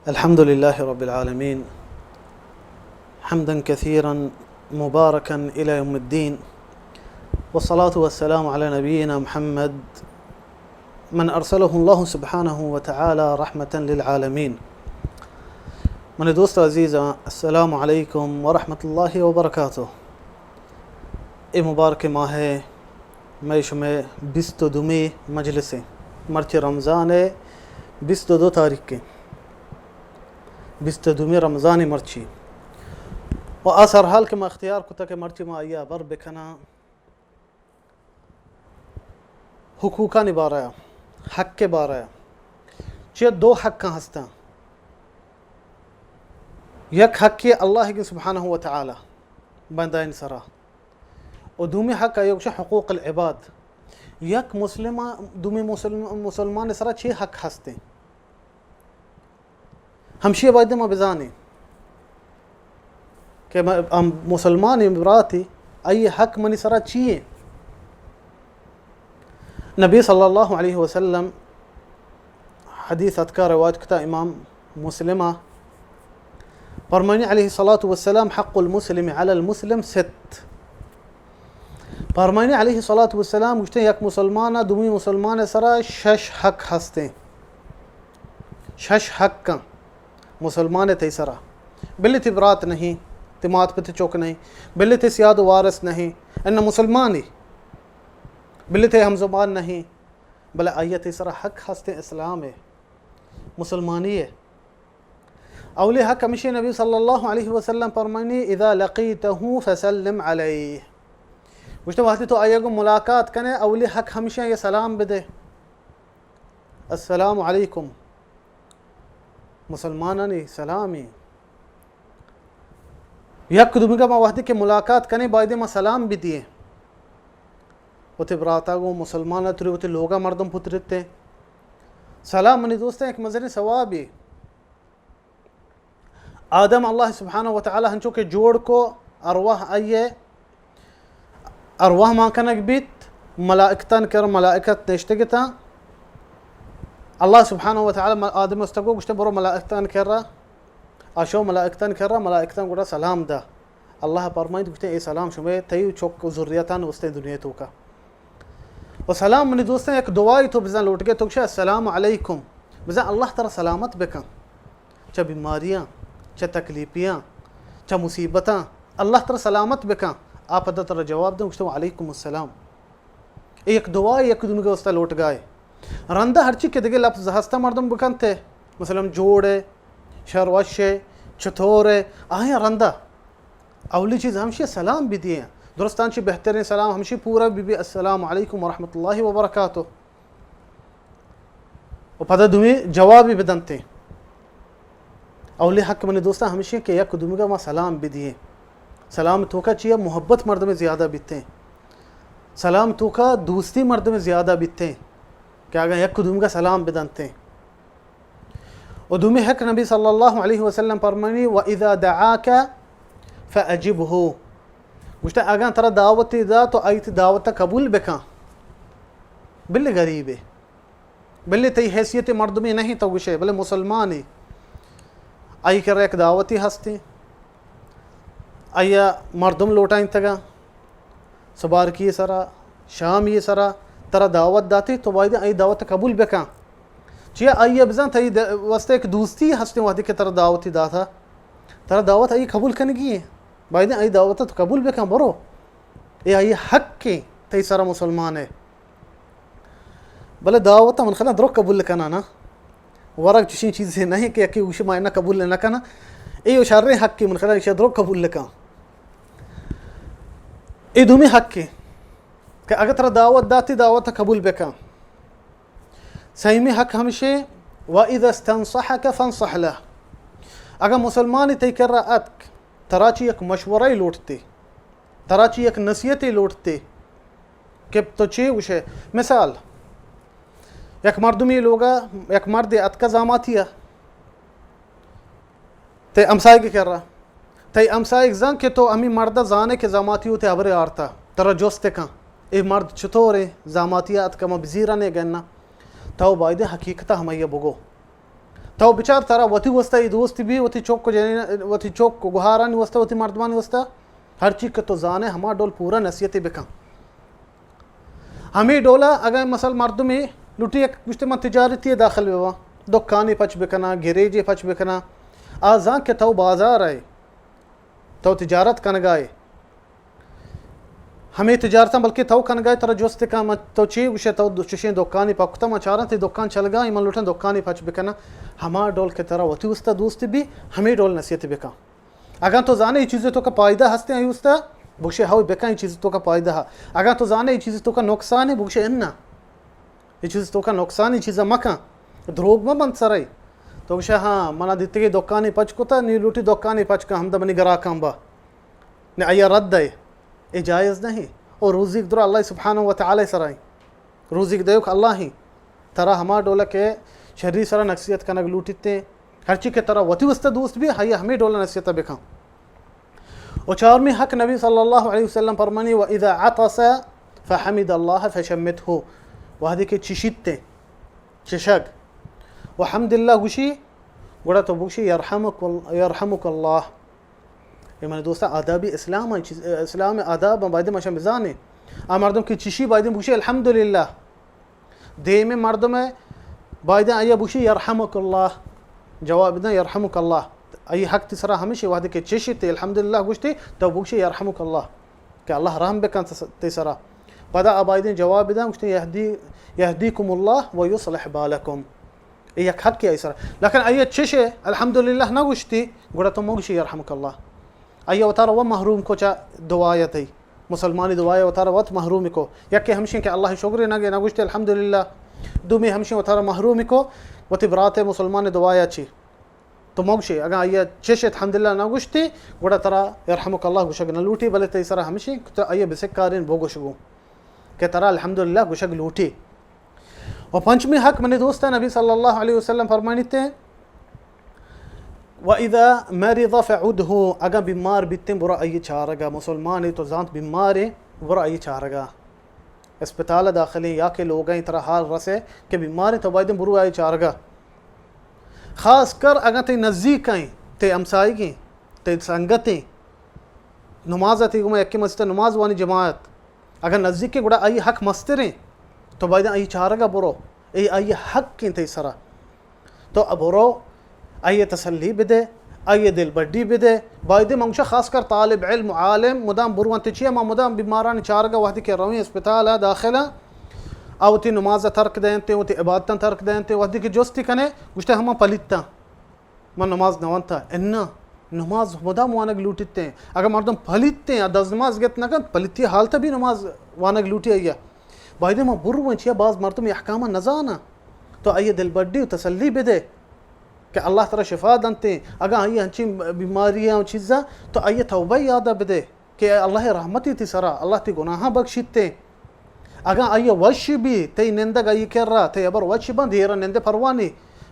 الحمد لله رب العالمين، حمدا كثيرا مباركا إلى يوم الدين، والصلاة والسلام على نبينا محمد من أرسله الله سبحانه وتعالى رحمة للعالمين. منی دوست عزیزاں، السلام علیکم ورحمۃ اللہ وبرکاتہ۔ اے مبارک ماہ ءَ مئے شمئے بیست ءُ دومی مجلس ایں۔ مرچی رمضان ءِ بیست ءُ دو تاریخ ایں۔ بیست ءُ دومی رمضان ایں مرچی۔ ءُ آ سرحال کہ ما اختیار کتگ کہ مرچی ما آئی ءَ ہبر بکناں حقوقانی بارہ ءَ، حق ءِ بارہ ءَ۔ چیا دو حق ہستاں۔ یک حق اللہ سبحانہ و تعالی بندہ ءِ سرا، ءُ دومی حق آئی ءَ گوشاں حقوق العباد۔ یک مسلم، دومی مسلم، مسلمان ءِ سرا چی حق ہستیں؟ ہمشی ءَ باید ما بزانیں کہ م-، ہم مسلمان براتے، آئی حق منی سرا چی ایں؟ نبی صلی اللہ علیہ وسلم حدیث اتکا روایت کتا امام مسلم ءَ، فرمانی علیہ الصلاة والسلام: حق المسلم على المسلم ست۔ فرمانی علیہ الصلاة والسلام گوشتے، یک مسلمان ءَ دومی مسلمان ءِ سرا شش حق ہستیں۔ شش حق ایں مسلمان ءِ تئی سرا۔ بلے تئی برات نہیں، تئی مات پت چک نہیں، بلے تئی سیاد ءُ وارث نہیں، اناں مسلمانی، بلے تئی ہمزبان نہیں، بلے آئی ءَ تئی سرا حق ہستیں اسلام ءِ، مسلمانی ءِ۔ اولی حق ہمشی، نبی صلی اللہ علیہ وسلم فرمانی: اذا لقيته فسلم عليه۔ گوشتے، وقتی تو آئی ءَ گوں ملاقات کنے، اولی حق ہمشی، آئی ءَ سلام بدے۔ السلام علیکم۔ مسلمانانی سلامی۔ یک دومیگا ما وقتی کہ ملاقات کنیں، بایدیں ما سلام بدییں۔ وتی براتا گوں، مسلمانا تری، وتی لوگا مردم پترتے۔ سلام منی دوستاں یک مزنیں ثوابے۔ آدم اللہ سبحانہ و تعالی ہنچو کہ جوڑ کو، ارواح آئیے، ارواح مان کنگ بیت، ملائکتان کر ملائکت نشتگتاں۔ اللہ سبحانہ و تعالی م-، آدم استگو گوشتے، برو ملائکتان کرا۔ آ شو ملائکتان کرا، ملائکتان گڑا سلام دا۔ اللہ پرمائیت گوشتے، اے سلام شمے تئی چک و ذریتان واسطے دنیا توکا۔ و سلام منی دوستاں، یک دعائی تو بزن لوٹگے، تو گوشے، السلام علیکم۔ بزن اللہ ترا سلامت بکن۔ چہ بیماریاں، چہ تکلیفیاں، چہ مصیبتاں، اللہ ترا سلامت بکن۔ آ پدا ترا جواب دن، گوشتے، وعلیکم السلام۔ اے یک دعائے، یک دومی واسطہ لوٹگائے۔ رندا ہرچی کہ دگہ لفظ ہستہ مردم بکنتے، مثلاً جوڑے، شروشے، چطورے، آیاں رندا اولی چیز ہمشی سلام بدیے۔ درستاں چی بہترین سلام ہمشی پورا بی بی، السلام علیکم ورحمۃ اللہ وبرکاتہ۔ و پدا دومی جوابی بدنتے۔ اولی حق منی دوستاں ہمشی کہ یک دومیگا ما سلام بدیے۔ سلام توکا چیئے؟ محبت مردم زیادہ بیتے۔ سلام توکا دوستی مردم زیادہ بیتے کہ اگاں یک دومیگا سلام بدنتے۔ و دومی حق نبی صلی اللہ علیہ وسلم فرمانی، و اذا دعاک فاجبہ۔ گوشتے، اگاں ترا دعوتی دا تو آئی تی دعوت قبول بکن۔ بلے غریبے، بلے تئی حیثیت مردمی نہیں تو گوشے، بلے مسلمانی۔ آئی کرا یک دعوتی ہستی، آئی مردم لوٹائینتگا، سبارکی سرا، شامی سرا، ترا دعوت داتی، تو باید آئی دعوت قبول بکن۔ چیا آئی بزن تئی د-، واسطے ایک دوستی ہستی وحدی کہ ترا دعوتی داتا، ترا دعوت آئی قبول کنگی ہے۔ باید آئی دعوت تو قبول بکن، برو۔ اے آئی حق ہے، تئی سرا مسلمان ہے۔ بلے دعوت من خیال درو قبول کناں نا۔ ورگ چشیں چیزے نہیں کہ یکی گوشی ما نہ قبول نہ کناں۔ اے و شریں حقے، من خیال ایشی درو قبول کناں۔ اے دومی حق ہے کہ اگر ترا دعوت داتی، دعوت قبول بکن۔ سیمی حق ہمشے، و اذا استنصحک فانصح له۔ اگر مسلمانی تئی کرا اتک، ترا چی یک مشورہ لوٹتے، ترا چی یک نصیحتے لوٹتے کہ تو چے گوشے؟ مثال، یک مردمی لوگا یک مردے اتکا زاماتیا، تئی ہمسائگ کرا، تئی ہمسائگ زان کہ تو ہمی مردا زانے کہ زاماتی ہوتے ہبرے آرتا، ترا جست کن، اے مرد چطورے؟ زاماتیا اتکا ما بزیرنے گنا، تو بایدے حقیقتا ہمایا بگو۔ تو بچار، ترا وتی واسطہ اے دوست بی، وتی چک و جنین، وتی چک و گہارانی واسطہ، وتی مردمانی واسطہ، ہرچی کہ تو زانے ہما ڈول پورا نصیحت بکن۔ ہمے ڈولا اگاں مثل مردمے لوٹی یک گوشتے من تجارتی داخل بباں، دکانی پچ بکناں، گریجے پچ بکناں، آ زان کہ تو بازار ئے، تو تجارت کنگائے، ہمے تجارتاں بلکہ تو کنگائے، ترا جست کن من تو چی گوشے، تو چشیں دکانی پکتا، من چاراں تئی دکان چلگا، من لوٹاں دکانی پچ بکناں۔ ہما ڈول کہ ترا وتی واسطہ دوست بی، ہمے ڈول نصیحت بکن۔ اگاں تو زانے اے چیز توکا پائدہ ہستیں، اے واسطہ بگشے ہو بکن، اے چیز توکا پائدہ ہا۔ اگاں تو زانے اے چیز توکا نقصان ہے، بگشے انا، اے چیز توکا نقصان، اے چیزا مکن، دروگ مہ بند سرے۔ تو گوشے ہاں، منا دیتگی دکانی پچ کتا، نی لوٹی دکانی پچ کن، ہمدا منی گراکاں با۔ نہ، آئی رد دئے، اے جائز نہیں۔ او روزیگ درا اللہ سبحانہ و تعالی سرائیں، روزیگ دیوک اللہ ہیں۔ ترا ہما ڈولہ کہ شری سرا نصیحت کنگ لوٹیتے، ہرچی کہ ترا وتی واسطہ دوست بی، ہائی ہمیں ڈولہ نصیحت بکن۔ و چارمی حق نبی صلی اللہ علیہ وسلم فرمانی، و اذا عطس فحمد اللہ فشمته، وہدے کہ چشیتے، چشگ، و حمد اللہ گوشی، گڑا تو بگوشی یرحمک ال-، یرحمک اللہ۔ اے منی دوستاں، آدابی اسلام ہیں، چیز، اسلام آداب ہیں، بایدیں مشان بزانے۔ آ مردم کہ چشی بایدیں بگوشی الحمدللہ۔ دیم مردم ہے، بایدیں آیا بگوشی یرحمک اللہ۔ جواب دیں یرحمک اللہ۔ آئی حق تی سرا ہمیشی وحدی کہ چشی تے الحمدللہ گوشتی، تو بگوشی یرحمک اللہ، کہ اللہ رحم بکن تس-، تی سرا۔ پدا آ بایدیں جواب دیں، گوشتی یہدی، یہدیکم اللہ و یصلح بالکم۔ اے یک حقے آئی سرا۔ لیکن آئی چشے الحمدللہ نہ گوشتی، گڑا تو مگوشی یرحمک اللہ۔ آئی وتارا و محروم کو چا دعایا تئی۔ مسلمانی دعایا وتارا وت محروم کو۔ یکے ہمشیں کہ اللہ شکر نہ گے، نہ گوشتی الحمدللہ۔ دومی ہمشیں وتارا محروم کو، وتی برات مسلمان دعایا چی۔ تو مگوشی، اگاں آئی چشے الحمدللہ نہ گوشتی، گڑا ترا یرحمک اللہ گوشگ نہ لوٹی، بلے تئی سرا ہمشیں کہ تو آئی بسکارین بگوش گو کہ ترا الحمدللہ گوشگ لوٹی۔ و پنچمی حق منی دوستاں، نبی صلی اللہ علیہ وسلم فرمانیتے، و اذا مرض فعده، اگاں بیمار بیتیں، برو آئی چارگا۔ مسلمانے تو زانت بیمارے، برو آئی چارگا۔ اسپتال داخلیں یا کہ لوگا ترا حال رسے کہ بیمارے، تو بایدیں برو آئی چارگا۔ خاص کر اگاں تئی نزیکیں، تئی ہمسائگیں، تئی سنگتیں، نماز تی گما یکے مسجد نماز وانی جماعت، اگاں نزیکیں گڑا آئی حق مستریں، تو بایدیں آئی چارگا برو، اے آئی حق انت تئی سرا۔ تو برو، آئی تسلی بدے، آئی دلبڈی بدے۔ بایدیں من گوشاں خاص کر طالب علم، عالم مدام برونت، چیا ما مدام بیمارانی چارگا وحدی کہ رویں اسپتال داخل، آ وتی نماز ترک دینتے، وتی عبادتاں ترک دینتے، وحدی کہ جستی کنے، گوشتے ہما پلیتاں۔ من نماز نہ وانتا۔ انا، نماز مدام وانگ لوٹیت ہیں۔ اگر مردم پلیت ہیں، دز نماز گت نہ کنت، پلیتی حالت بھی نماز وانگ لوٹی آئی۔ بایدیں ما برو چیا باز مردم احکام نزانا۔ تو آئی دلبڈی و تسلی بدے کہ اللہ ترا شفا دنتے۔ اگر آئی ہنچین بیماری ہیں و چیزاں، تو آئی توبہ یاد بدے۔ کہ اللہ رحمتی تی سرا، اللہ تی گناہاں بخشیت تے۔ اگاں آئی وش بی، تئی نندگ آئی کرا، تئی ابر وش بند، دیرا نندے پروانی۔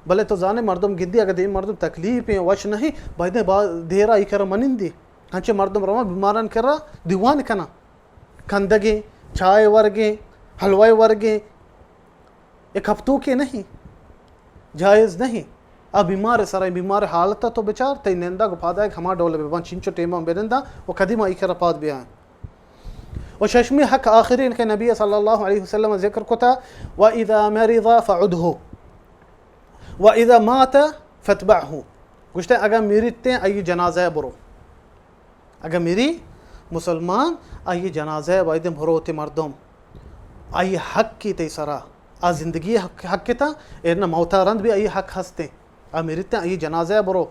بلے تو زانے مردم گندی، اگر دیم مردم تکلیف ہیں، وش نہیں، بایدیں با-، دیرا آئی کرا منندی۔ ہنچے مردم روان بیماران کرا دیوان کنا۔ کندگیں، چائے ورگیں، حلوائے ورگیں، یک ہفتوکے نہیں، جائز نہیں۔ آ بیمار سرا، بیمار حالت تو بچار، تئی نندگ و پادائگ ہما ڈول ببان، چنچو ٹیماں بننداں و کدی ما ای کرا پاد بیاں۔ و ششمی حق آخرین کہ نبی صلی اللہ علیہ وسلم ذکر کتا، و اذا مرض فعده، و اذا مات فاتبعه۔ گوشتے اگر میریت تے، آئی جنازہ برو۔ اگہ میری مسلمان، آئی جنازہ بایدیں بروت مردم، آئی حق کی تئی سرا، آ زندگی حق، حق تا، ایرنا موتا رند بھی آئی حق ہستیں۔ آ میریتیں، آئی جنازہ برو،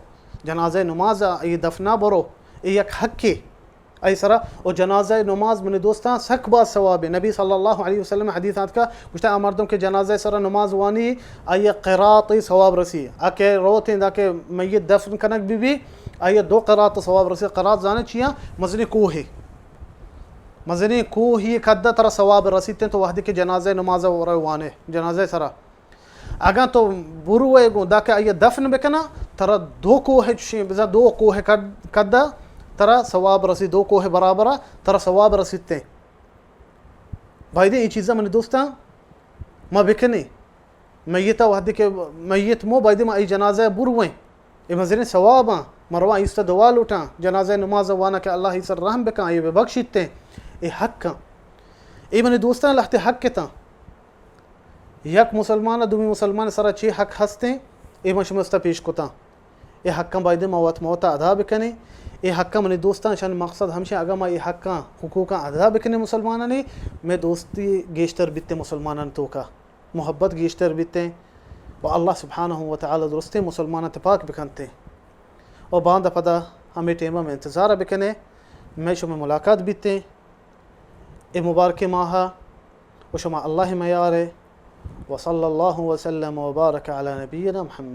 جنازہ نماز آئی دفنا برو، اے یک حقے آئی سرا۔ و جنازہ نماز منی دوستاں سک باز ثواب ہے۔ نبی صلی اللہ علیہ وسلم حدیث آتکا، گوشتا آ مردم کہ جنازہ سرا نماز وانی، آئی قراط ثواب رسی۔ آ کہ روتیں دا کہ میت دفن کنگ بی بی، آئی دو قراط ثواب رسی۔ قراط زانے چیاں؟ مزنی کوہے۔ مزنی کوہی قد ترا ثواب رسیتیں تو وحدی کہ جنازہ نماز ورے وانے، جنازہ سرا۔ اگاں تو بروئے گوں دا کہ آئی دفن بکنا، ترا دو کوہ چشیں، بزاں دو کوہ قد، قد ترا ثواب رسی، دو کوہ برابر ترا ثواب رسیتیں۔ بایدیں اے چیزاں منی دوستاں ما بکنیں۔ میت ءَ وھدے کہ میت مو بایدیں ما ای جنازہ ءَ برویں، اے مزنیں ثواباں، ما رواں ایستا دعا لوٹاں، جنازہ ءِ نماز ءَ واناں کہ اللہ ای سر رحم بکن، ای ببخشیتیں، اے حقاں۔ اے منی دوستاں لہتے حق اتاں۔ یک مسلمان ءَ دومی مسلمان ءِ سرا چے حق ہستیں، اے من شما استا پیش کتاں۔ اے حقاں بایدیں ما وت موت ءَ ادا بکنیں۔ اے حقاں منی دوستاں شان مقصد ہمشیں، اگاں ما اے حقاں حقوقاں ادا بکنیں مسلمانانی، مئے دوستی گیشتر بیتیں مسلمانانی توکا۔ محبت گیشتر بیتیں و اللہ سبحانہ و تعالی درستیں مسلماناں تپاک بکنتیں۔ و باندا پدا ہمے ٹیمءَ مئے انتظارءَ بکنیں، مئے شمئے ملاقات بیتیں۔ اے مبارکیں ماہءَ و شما اللہ میارے۔ وصلی اللہ وسلم وبارک علی نبینا محمد۔